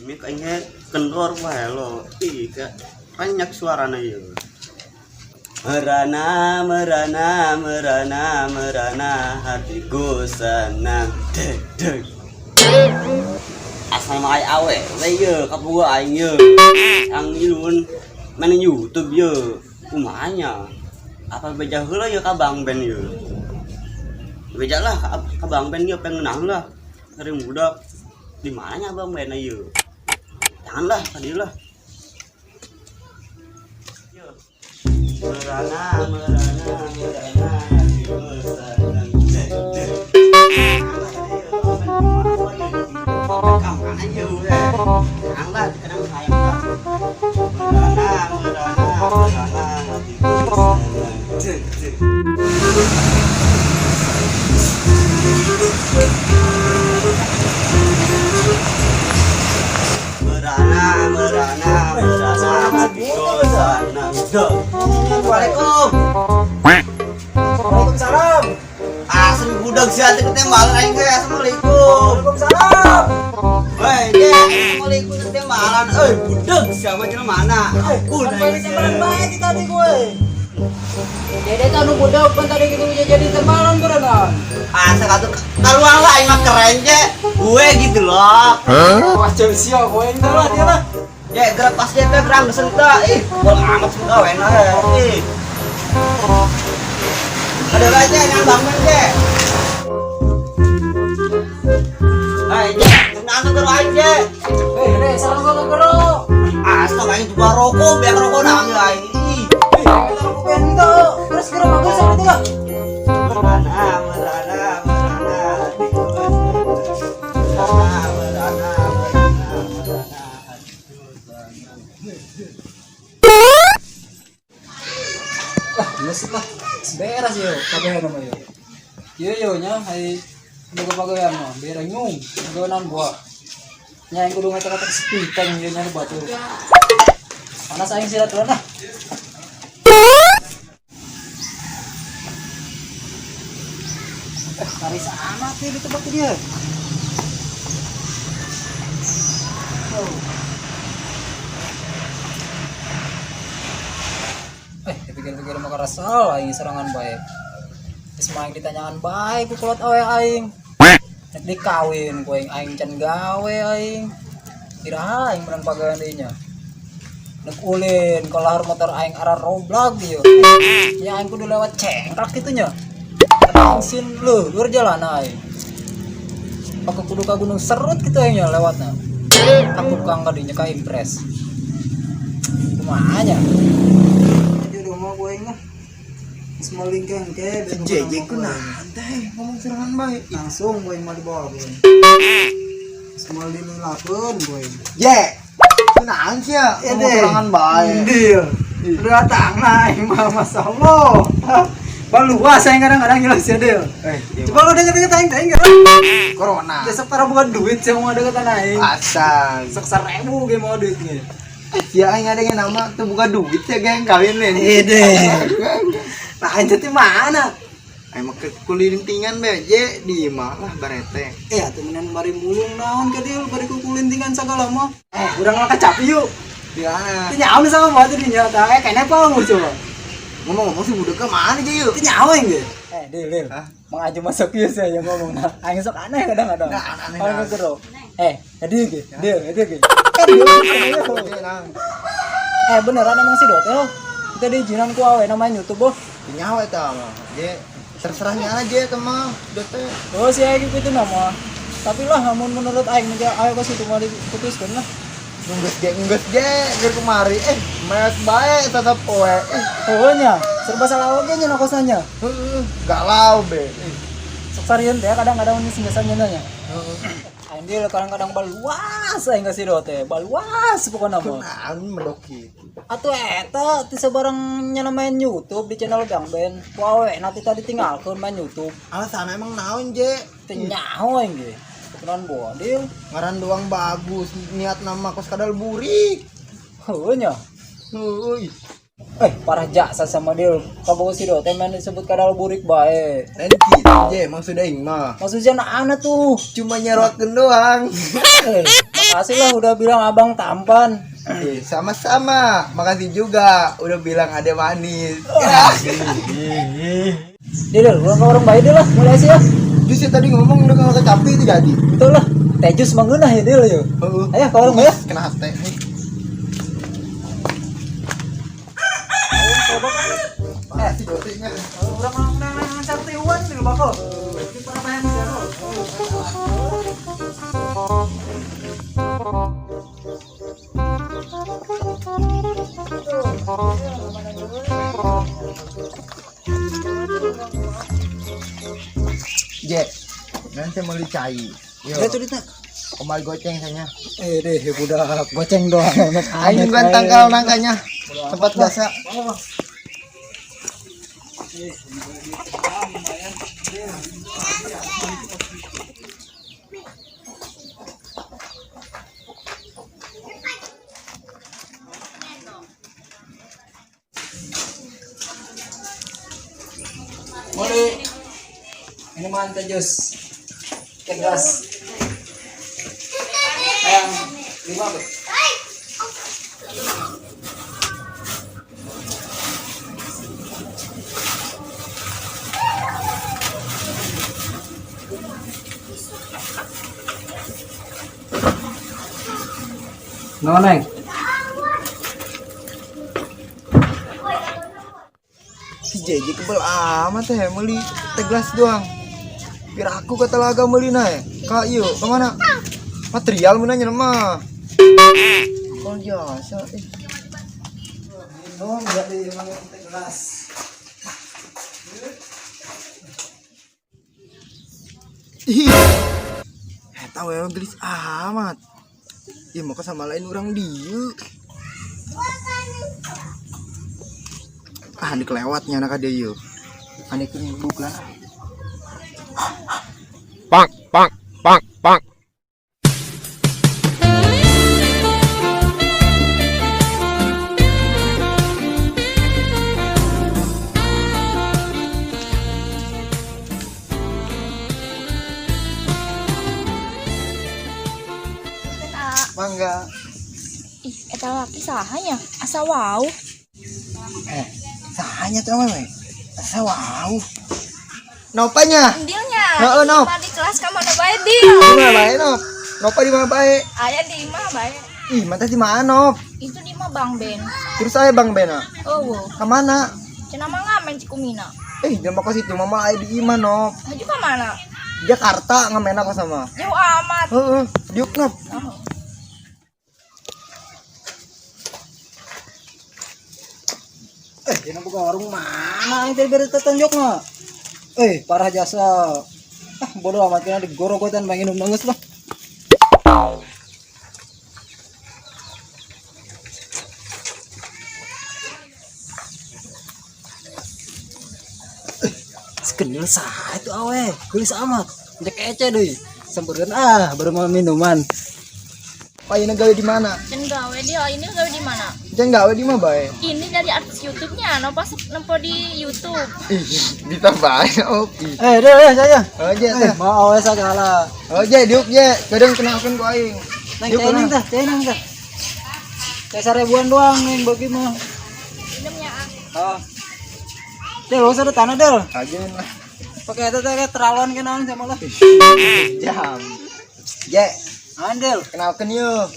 Ini kayaknya kendor wae lo. Ih, kayak banyak suaranya ya. Merana, merana, merana, merana, hatiku senang. Deg, deg. Asal mah awe, we ye, kabuga aing ye. Ang ilun main YouTube ye. Kumanya. Apa beja heula ye ka Bang Ben ye. Beja lah ka Bang Ben ye pengenah lah. Dari muda di mananya Bang Ben ye. Janganlah tadi lah. Merana, merana, merana, hatiku senang. Deg, deg. Merana, merana, merana, hatiku senang. Assalamualaikum. Waalaikumsalam. Asli budak sih hati ketembalan aing ge. Assalamualaikum. Waalaikumsalam. Woi, je, assalamualaikum ketembalan. Eh, budak siapa jelema mana? Ampun Sampai aing. tembalan bae ti tadi gue. Dede teh anu budak pan tadi gitu jadi tembalan berenang. Asa kata kaluang lah aing mah keren je. Gue gitu loh. Wah, cewek siap gue ini lah dia lah. Je, gerak pas dia teh gerang gesen teh. Ih, bol amat sudah enak. Ih. Ada aja yang bangun je. Hai je, kenapa terus aing je? Eh, deh, salah gua kero. Asa aing juga rokok, biar rokok nang aing. Ih. Eh, kita rokok bento. Terus kira bagus sama itu lah. Merana, merana, merana, hatiku senang. Merana, merana, merana, merana, hatiku senang. Lah, geus lah. Beres yo, kabeh nama yo. Ieu yo nya hai boga pagawean mah, beres nyung, gawean gua. Nya aing kudu ngacak-ngacak sepiteng ieu nya batu. Panas aing sirat lah. Eh, taris amat ya di tempat dia. Oh. Eh, dipikir-pikir mah karasal aing serangan baik. Geus mah aing ditanyakan bae ku kolot awe aing. Nek dikawin ku aing aing can gawe aing. Iraha aing menang pagawean deui nya. Nek ulin kalau motor aing arah roblag ieu. Ya aing kudu lewat cengkrak kitu nya. Sin leueur jalan aing. Pakai kudu ka Gunung Serut kitu aing nya lewatna. Aku kang kadinya ka Impres. Kumaha nya? Jadi udah mau gue ingat. Geus kengke Si JJ ku nahan teh ngomong serangan bae. Langsung gue mau dibawa gue. Geus meuli lakeun gue. Je. Ku nahan sih ya ngomong serangan bae. Deal. Udah datang lah aing mah masyaallah. Baluas saya kadang-kadang jelas ya Del. Eh, Coba lu deket-deket aing teh enggak? corona. Besok taruh bukan duit sih mau deketan aing. Asal. Sok 1000 ge mau duitnya. Ya aing ada yang nama tuh buka duit ya geng kawin nih. Ide. Nah, jadi mana? Aing mah kulintingan be je di imah lah barete. Eh, atuh meunan bari mulung naon ke deal bari kukulintingan sagala mah. Eh, urang lah kecapi yuk. Di mana? Teu nyaho sama batu di nyata. Eh, kayaknya apa mau coba? Ngomong-ngomong si budak ke mana je yuk? Teu nyaho yang ge. Eh, deal, deal. Hah? Mang Aju masuk ieu sih yang ngomong nah. Aing sok aneh kadang-kadang. Nah, aneh, Kalau aneh. ngegero. Eh, jadi ge, deal, jadi ge. Eh, deal. Eh, beneran emang si Dote lo. Kita diizinan ku awe namanya YouTube, boh. Nyawa eta mah. Je terserahnya aja eta mah dote. Oh, si aing itu nama. Tapi lah, namun menurut aing aja ayo ke situ mau diputuskan lah. Nunggus ge keur kemari eh meres bae tetep poe. Eh, Oh nya, serba salah oge nya nakosanya. heeh, galau be. Eh, Sok sarian teh kadang-kadang ini biasanya nanya. heeh. Aing dia kadang-kadang baluas aing kasih dote, baluas pokoknya mah. Kunaon medok kitu. Atuh eta ti sabarang nya main YouTube di channel Bang Ben. Wae nanti tadi tinggalkeun main YouTube. Alasan emang naon je? Teu nyaho aing ge. Kenaon boa deal. Ngaran doang bagus, niat nama kos kadal burik. Heuh nya. Heuy. Eh, parah jasa sama dia. Kabogo si dote main disebut kadal burik bae. Lain kitu je maksud aing mah. Maksudnya anak tuh. Cuma nyerokeun doang. Eh, Makasih lah udah bilang abang tampan. Sama-sama. Makasih juga udah bilang ada manis. Dil, gua ke warung bae deh lah, mulai sih ya. Jus ya tadi ngomong udah kalau kecapi itu jadi. Betul lah. Teh jus mangeunah ya Dil yo. Heeh. Ayo ke warung ya. Kena hate nih. Pasti gocengnya. Urang mah nang satiwan di bakal. Je, nanti mau cai. Yo, Ya tuh ditna. kembali goceng saya. Eh deh, budak goceng doang. Aing bukan tangkal nangkanya. Tempat biasa. Boleh. Ini mah teh jus. Teh gas. Ayang lima be. No, Neng. Si JJ kebel amat ya meuli teh gelas doang. Biar aku kata laga meuli na ya. Kak yuk kemana? Material mun nanya mah. Kalau biasa eh. Minum jadi emang teh gelas. Ih. Eta we gelis amat. Ih mau sama lain orang dieu. Ah, ini kelewatnya anak ade yuk. Ane bukan. Bonk, bonk, bonk, bonk. Mangga. Ih, eta laki sahanya asa wow. Eh, sahanya tuh awewe. Asa wow. Nopanya? Dilnya. Heeh, Nop. Di kelas ka mana bae, Dil? Di mana bae, Nop? Nopa di mana bae? Aya di imah bae. Ih, mata di mana, Nop? Itu di imah Bang Ben. Terus saya Bang Bena. Oh, wow. Ke mana? Cenah mah ngamen Cikumina. Eh, jangan ke situ mama aya di imah, Nop. Haju ka mana? Jakarta ngamen aku sama. Jauh amat. Heeh, diuk Nop. Oh. Eh, jangan buka warung mana yang tadi beres tetunjuk mah. Eh, parah jasa. Ah, bodoh amat kena digorogotan bangin nangis lah. Sekenil sah itu awe, gelis amat. Cek ece deh. Sempurna ah, baru mau minuman. Pak ini gawe di mana? Cen gawe dia, ini gawe di mana? Jangan gawe di mana bae? Ini dari artis YouTube-nya, nopo nempo di YouTube. Ih, bisa bae, Nop. Ih. Eh, deh, eh, saya. Oh, je, Eh, teh. mau awe segala. Oh, je, diuk je. Kadang kenalkan ku aing. Neng, Diuk ceneng kenal. tah, ceneng tah. Kayak seribuan doang neng bagi mah. Minumnya ah. Oh. Del, usah ada tanah del. Aja lah. Pakai itu teh terlaluan kenalan sama lah. Jam. Je, Andel. kenalkan yuk.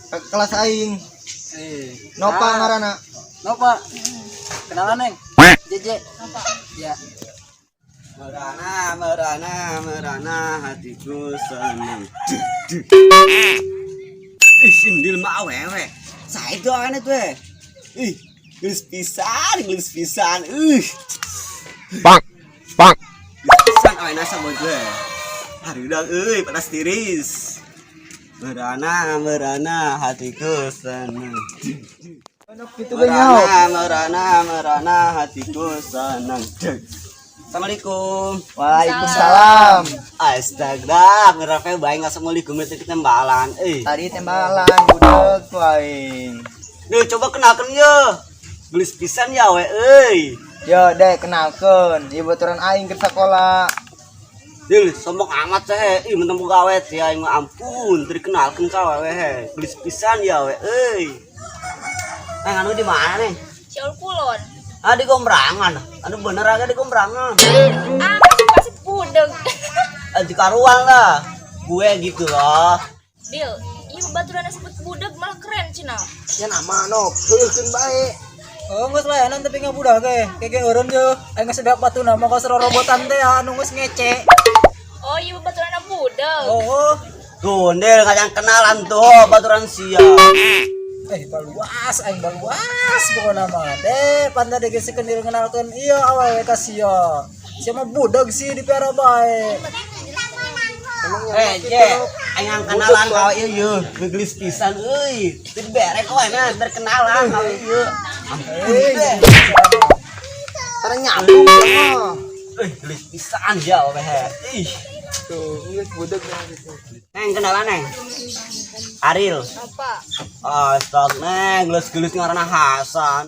Ke kelas aing. Eh. Nopa ngaranna. Nopa. Kenalan neng. JJ. Nopa. Ya. Merana, merana, merana hatiku senang. Ih, indil mah awewe. Saya itu aneh tuh. Eh. Ih, gelis pisan, gelis pisan. Ih, Bonk, bonk. gelis pisan awe nasa bodoh. Hareudang euy, panas tiris. Merana, merana hatiku senang. Gitu ge nyaho. Merana, merana, merana hatiku senang. Assalamualaikum. Waalaikumsalam. Astaga, ngerapnya baik nggak assalamualaikum itu ketembalan. Eh, Tadi tembalan budak ku aing. nih coba kenalkan yo. Gelis pisan ya we, euy. Yo, deh kenalkeun. Ieu baturan aing ke sekolah. Dil, sombong amat seh. Ih, mentang gawe sih aing mah ampun, terkenalkeun ka awewe he. Gelis pisan ya we euy. Eh, anu di mana nih? Ciaul Kulon. Ah, di Gombrangan. Anu bener agak di Gombrangan. Ah, pasti budeg. Ah, di Karuang lah. Gue gitu loh. Dil, ieu babaturan sebut budeg malah keren cenah. Ya nama Nop, heukeun bae. Oh, geus layanan tapi nggak budak ge. Kege eureun ye. Aing geus beak batu nama kos robotan teh anu geus ngece. Oh, ieu babaturan budeg. Oh, oh. Tuh, Ndel, ngajak kenalan tuh, baturan sia. Eh, baluas aing baluas pokona mah. Deh, panda dege si kendil ngenalkeun ieu awewe ka sia. Sia mah budak sih di piara bae. Emang Eh, Je, aing ang kenalan ka ieu ye, gelis pisan euy. Teu berek we nah, terkenalan ka ieu. Ampun Eh, deh. Tara nyambung mah. Euy, gelis pisan ya we he. Ih, Tuh, geus budeg mah gitu. neng kenalan neng. Aril. Apa? Astag neng, gelis-gelis ngaranna Hasan.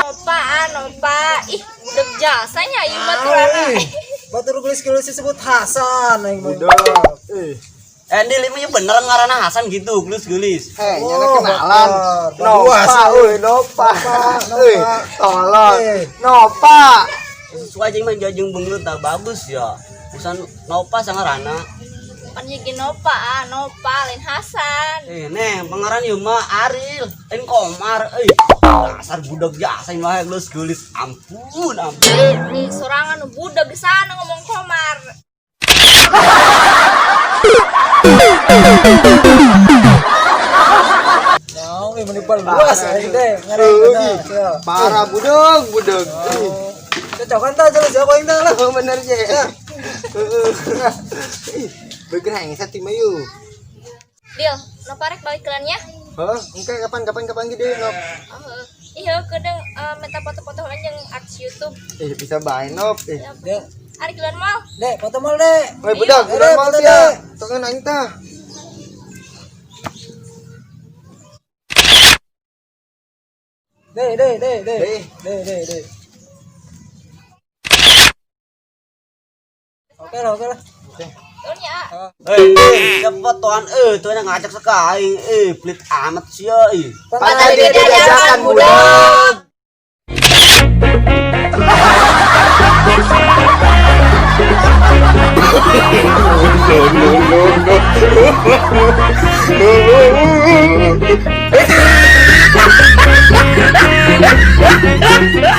Opa, ah, Nopa. Ih, budeg jasanya ieu baturan. Eh, batur gelis-gelis disebut Hasan aing mah. Budeg. Eh, Eh, Ndil, ini beneran ngaranna Hasan gitu, gelis-gelis. heh, nyana Oh, kenalan. bakar. Nopa, Baluas, euy, Nopa. Euy, tolong. Eh. Nopa. Sesuai jeung mah jeung beungeut tah bagus ya. Usan Nopa sangarana. Pan ye ge Nopa, ah, Nopa lain Hasan. Eh, neng, pangaran ieu mah Aril, lain Komar euy. Dasar budak jasa ini mah geus geulis. Ampun, ampun. Ih, sorangan nu budeg di sana ngomong komar. Nyaw, eh meni baluas aing teh. Euy, parah budeg, budeg. Ih, Cocokan tah jelas ya aing teh lah. Oh, bener je. Heeh. Ih, bergerak yang satu mah yuk. Dil, Nopa rek balik kelannya. Hah, engke kapan kapan kapan gede Nop? Oh, iya, kedeng minta foto-foto lain yang artis YouTube. Eh, bisa bae Nop. Eh, Dek, Ari keluar mal. dek, foto mal dek. woi budak, Iya, budak mau foto, sia. Dek. Tongan aing tah. Dek, dek, dek, dek. Dek. Dek, dek, dek. Oke lah, oke lah. Turun ya. Eh, Ndil, cepetan eh, tuh yang ngajak sekaing eh, pelit amat sia ih. Pantai diajarkan budak. No, no, no.